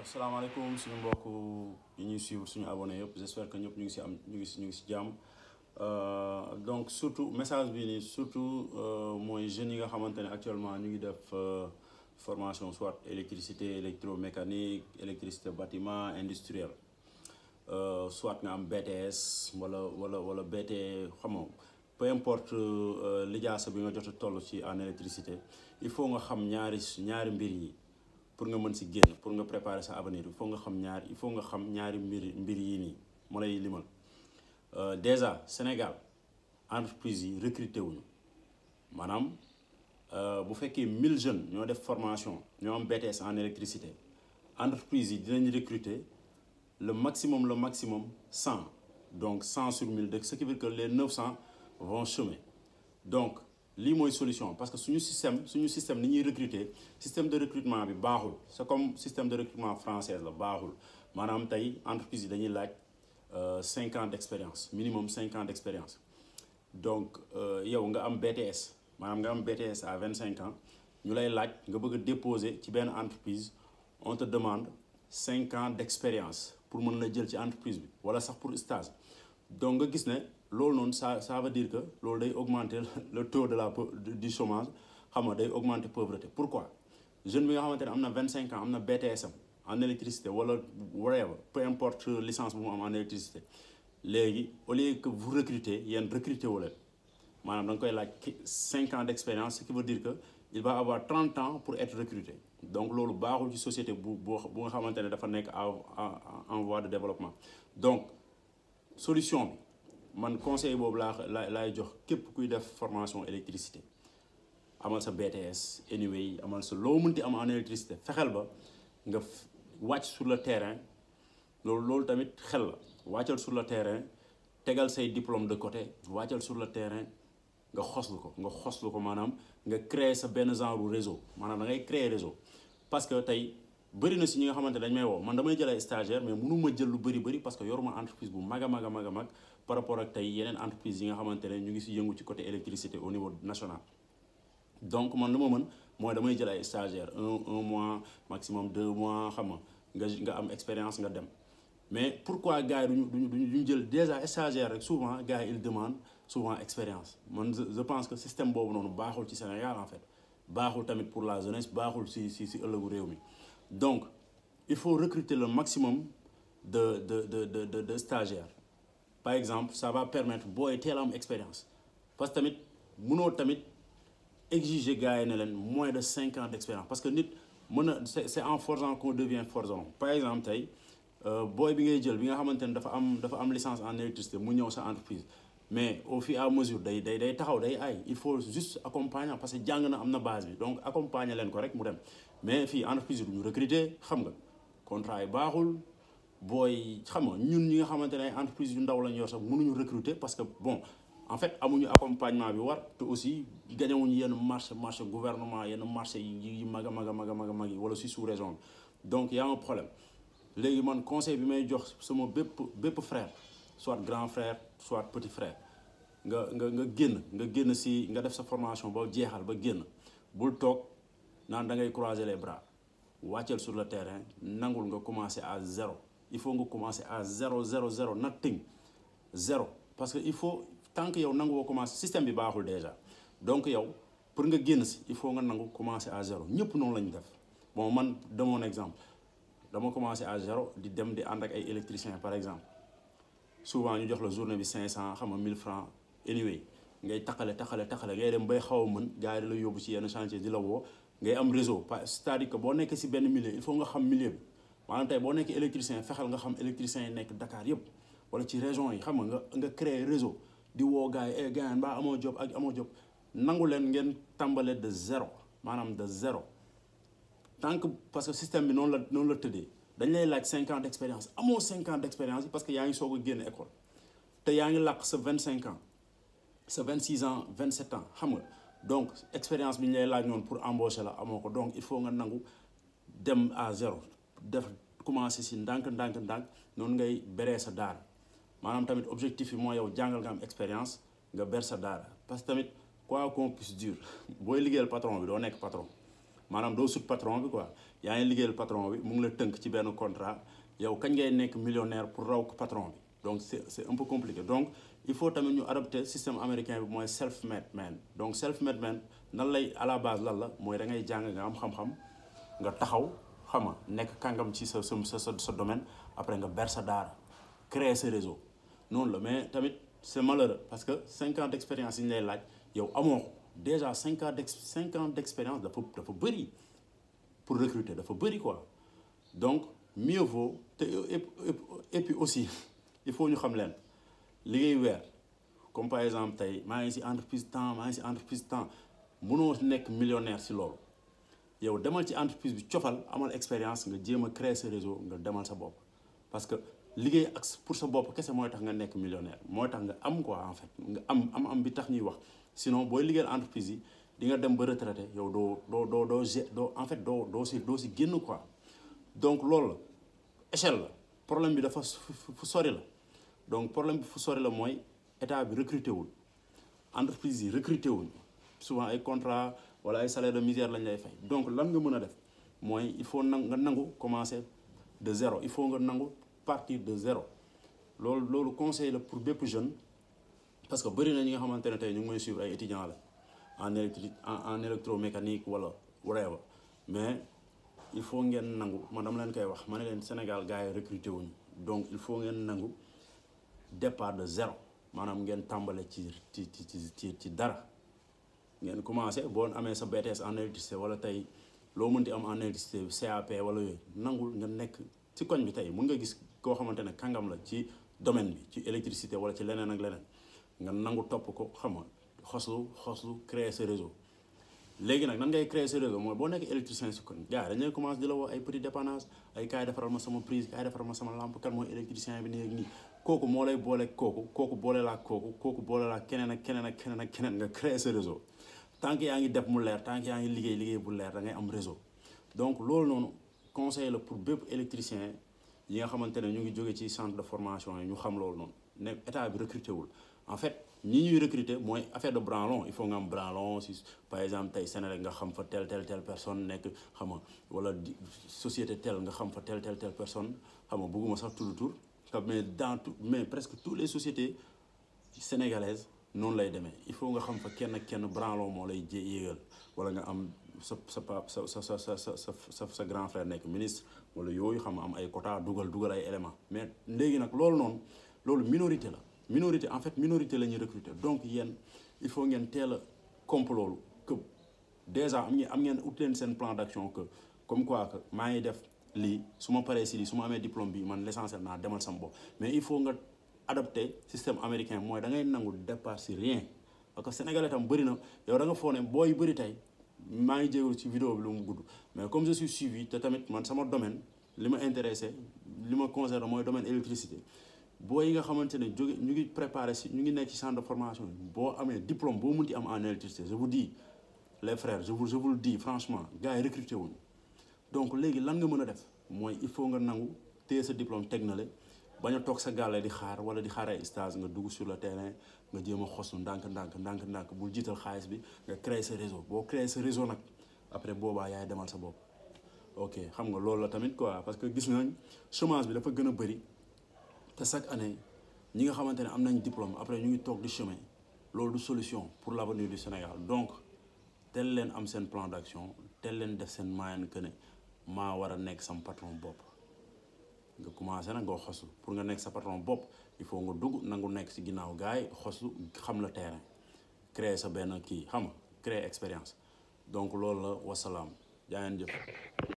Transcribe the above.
salaamaaleykum suñu mbokk yi ñuy suivre suñu abonné yëpp j'espère que ñëpp ñu ngi si jàmm donc surtout message bi nii surtout mooy jeunes yi nga xamante ne actuellement ñu ngi def formation soit électricité électromécanique électricité bâtiment industriel soit nga am BTS wala BT xam nga peu importe lijaasa bi nga jot a toll ci en électricité il faut nga xam ñaari mbir yi. Pour nga mën si génn pour nga préparer sa avenir il faut nga xam ñaari mbir yii nii ma lay limal déjà Sénégal entreprise yi recruté wuñu maanaam bu fekkee 1000 jeunes ñoo def formation ñoo am BTS en électricité entreprise yi dinañ recruter le maximum 100 donc 100 sur 1000 de ce qui veut dire que les 900 vont chômer donc lii mooy solution parce que suñu système ni ñuy recruter système de recrutement bi baaxul c'est comme système de recrutement français la baaxul maanaam tey entreprise yi dañuy laaj 5 ans d'expérience minimum 5 ans d'expérience donc yow nga am BTS maanaam nga am BTS à 25 ans ñu lay laaj nga bëgg a déposer ci benn entreprise on te demande 5 ans d'expérience pour mën la jël ci entreprise bi wala sax pour stage donc nga gis ne loolu noonu ça veut dire que loolu day augmenter le taux du chômage xam nga day augmenter pauvreté pourquoi jeune bi nga xamante ne am na 25 ans am na BTS am en électricité wala whatever peu importe licence bu mu am en électricité léegi au lieu que vous recrutez yéen recruter wu leen maanaam da nga koy laaj 5 ans d'expérience ce qui veut dire que il va avoir 30 ans pour être recruté donc loolu baaxul ci société bu nga xamante ne dafa nekk en voie de développement donc solution bi man conseil boobu laay jox képp kuy def formation électricité amal sa BTS anyway amal sa loo mënti am en électricité fexeel ba nga wàcc sur le terrain loolu tamit xel la wàccal sur le terrain tegal say diplôme de côté wàccal sur le terrain nga xoslu ko maanaam nga créer sa benn genre réseau maanaam da ngay créer réseau parce que tey bëri na si ñi nga xamante dañ may woo man damay jël ay stagiaire mais mënuma jël lu bëri parce que yoruma entreprise bu mag a mag par rapport ak tey yeneen entreprise yi nga xamante ne ñu ngi si yëngu ci côté électricité au niveau national donc man lu ma mën mooy damay jël ay stagiaire un mois maximum 2 mois xam nga am expérience nga dem mais pourquoi gars yi duñu jël déjà stagiaire rek souvent gars yi ils demandent souvent expérience man je pense que système boobu noonu baaxul ci Sénégal en fait baaxul tamit pour la jeunesse baaxul si ëllëgu réew mi donc il faut recruter le maximum de stagiaires par exemple ça va permettre booy teel a am expérience parce que tamit mënoo tamit exiger gars yi ne leen moins de 5 ans d'expérience parce que nit mën na c'est en forgeant qu'on devient forgeron par exemple tey booy bi ngay jël bi nga xamante ne dafa am licence en électricité mu ñëw sa entreprise mais au fur et à mesure day taxaw day il faut juste accompagner parce que jàng na am na base bi donc accompagner leen ko rek mu dem mais fii entreprise yi du ñu recruter xam nga contrat yi baaxul booy xam nga ñun ñi nga xamante ne ay entreprise yu ndaw lañ yor sax mënuñu recruter parce que bon en fait amuñu accompagnement bi war te aussi gañewuñu yenn marché gouvernement yenn marché yi mag a yi wala si sous région bi donc y a un problème léegi man conseil bi may jox sama bépp frère soit grand frère soit petit frère nga génn si nga def sa formation ba jeexal ba génn bul toog naan da ngay croiser les bras wàccal sur le terrain nangul nga commencer à zéro il faut nga commencer à zéro nothing zéro parce que il faut tant que yow nangu woo commencer système bi baaxul déjà donc yow pour nga génn si il faut nga nangu commencer à zéro ñëpp noonu lañu def bon man de mon exemple dama commencer à zéro di dem di ànd ak ay électriciens par exemple souvent ñu jox la journée bi 500 xam nga 1000 francs anyway ngay taxale ngay dem bay xaw a mën gars yi di la yóbbu ci yenn chantier di la woo ngay am réseau c'est-à-dire que boo nekkee si benn milieu il faut nga xam milieu bi maanaam tey boo nekkee électricien fexeel nga xam électricien yi nekk Dakar yëpp wala ci région yi xam nga créer réseau di woo gars yi gars yi mbaa amoo job ak amoo job nangu leen ngeen tàmbale de zéro maanaam de zéro tant que parce que système bi noonu la tëddee dañ lay laaj 5 ans d'expérience amoo 5 ans d'expérience parce que yaa ngi soog a génn école te yaa ngi làq sa 25 ans sa 26 ans 27 ans xam nga donc expérience bi ñu lay laaj noonu pour embaucher la amoo ko donc il faut nga nangu dem à zéro def commencer si ndànk noonu ngay beree sa daara maanaam tamit objectif bi mooy yow jàngal nga am expérience nga ber sa daara parce que tamit quoi qu'on puisse dire booy liggéeyal patron bi doo nekk patron maanaam doo sut patron bi quoi yaa ngi liggéeyal patron bi mu ngi la tënk ci benn contrat yow kañ ngay nekk millionnaire pour raw ko patron bi donc c'est un peu compliqué donc il faut tamit ñu adopter système américain bi mooy self-made man donc self-made man nan lay à la base lan la mooy da ngay jàng nga am xam-xam nga taxaw xam nga nekk kàngam ci sa domaine après nga ber sa daara créer sa réseau noonu la mais tamit c'est malheureux parce que 5 ans d'expérience yi ñu lay laaj yow amoo ko déjà 5 ans d'expérience dafa bëri pour recruter dafa bëri quoi donc mieux vaut te et puis aussi il faut ñu xam leen liggéey weer comme par exemple tey maa ngi ci entreprise temps mënoo nekk millionnaire ci loolu yow demal ci entreprise bi cofal amal expérience nga jéem a créer sa réseau nga demal sa bopp parce que liggéey ak pour sa bopp kese mooy tax nga nekk millionnaire mooy tax nga am quoi en fait nga am bi tax ñuy wax sinon booy liggéeyal entreprise yi di nga dem ba retraité yow doo en fait doo si génn quoi donc loolu la échelle la problème bi dafa fu sori la donc problème bi fu sori la mooy état bi recruté wul entreprise yi recruté wuñ souvent ay contrat wala ay salaire de misère lañ lay fay donc lan nga mën a def mooy il faut nga nangu commencer de zéro il faut nga nangu partir de zéro loolu conseil la pour bépp jeune parce que bëri na ñi nga xamante ne tey ñu ngi may suivre ay étudiants la en électromécanique wala whatever mais il faut ngeen nangu man dama leen koy wax ma ne leen Sénégal gars yi recruté wuñu donc il faut ngeen nangu départ de zéro maanaam ngeen tàmbale ci dara ngeen commencé boo amee sa BTS en électricité wala tey loo mënti am en électricité CAP wala yooyu nangul nga nekk ci koñ bi tey mun nga gis koo xamante ne kàngam la ci domaine bi ci électricité wala ci leneen ak leneen nga nangu topp ko xam nga xoslu créer sa réseau léegi nag nan ngay créer sa réseau mooy boo nekk électricien si koñ gars dañuy commencé di la woo ay petit dépannage ay kaay defaral ma sama prise kaay defaral ma sama lampe kan mooy électricien bi nii ak nii kooku moo lay boole kooku boole laa kooku boole laa keneen nga créer sa réseau tant que yaa ngi def mu leer tant que yaa ngi liggéey bu leer da ngay am réseau donc loolu noonu conseil la pour bépp électricien yi nga xamante ne ñu ngi jóge ci centre de formation yi ñu xam loolu noonu ne état bi recruté wul en fait ñi ñuy recruter mooy affaire de branlon il faut nga am branlon si par exemple tey Sénégal nga xam fa telle personne nekk xam nga wala société telle nga xam fa telle personne xam nga bëgguma sax tudd tur mais presque toutes les sociétés sénégalaises noonu lay demee il faut nga xam fa kenn branlon moo lay yéegal wala nga am sa grand frère nekk ministre wala yooyu xam nga am ay quota dugal ay éléments mais léegi nag loolu noonu loolu minorité la ñuy recruter donc yéen il faut ngeen teel a comp loolu que déjà am ngeen ut leen seen plan d'action que comme quoi que maa ngi def lii su ma paree si lii su ma amee diplôme bi man l'essentiel naa demal sama bopp mais il faut nga adopter système américain mooy da ngay nangu départ si rien parce que sénégalais tam bëri na yow da nga foo ne booy bëri tey maa ngi jégalu ci vidéo bi lu mu gudd mais comme je suis suivi te tamit man sama domaine li ma intéressé li ma concerne mooy domaine électricité boo yi nga xamante ne jóge ñu ngi préparé si ñu ngi nekk ci centre de formation boo amee diplôme boo mënti am en électricité je vous dis les frères je vous le dis franchement gars yi recruté wuñu donc léegi lan nga mën a def mooy il faut nga nangu téye sa diplôme teg na le bañ a toog sa gàlle di xaar wala di xaar ay stage nga dugg sur le terrain nga jéem a xosu ndànk bul jiital xaalis bi nga créer sa réseau boo créer sa réseau nag après boobaa yaay demal sa bopp ok xam nga loolu la tamit quoi parce que gis nañ chômage bi dafa gën a bëri te chaque année ñi nga xamante ne am nañ diplôme après ñu ngi toog di chemin loolu du solution pour l'avenir du Sénégal donc tel leen am seen plan d'action tel leen def seen moyen que ne maa war a nekk sam patron bopp nga commencé nag nga xoslu pour nga nekk sa patron bopp il faut nga dugg nangu nekk ci ginnaaw gars yi xoslu xam la terrain créer sa benn kii xam nga créer expérience donc loolu la wasalaam jaa ngeen jëf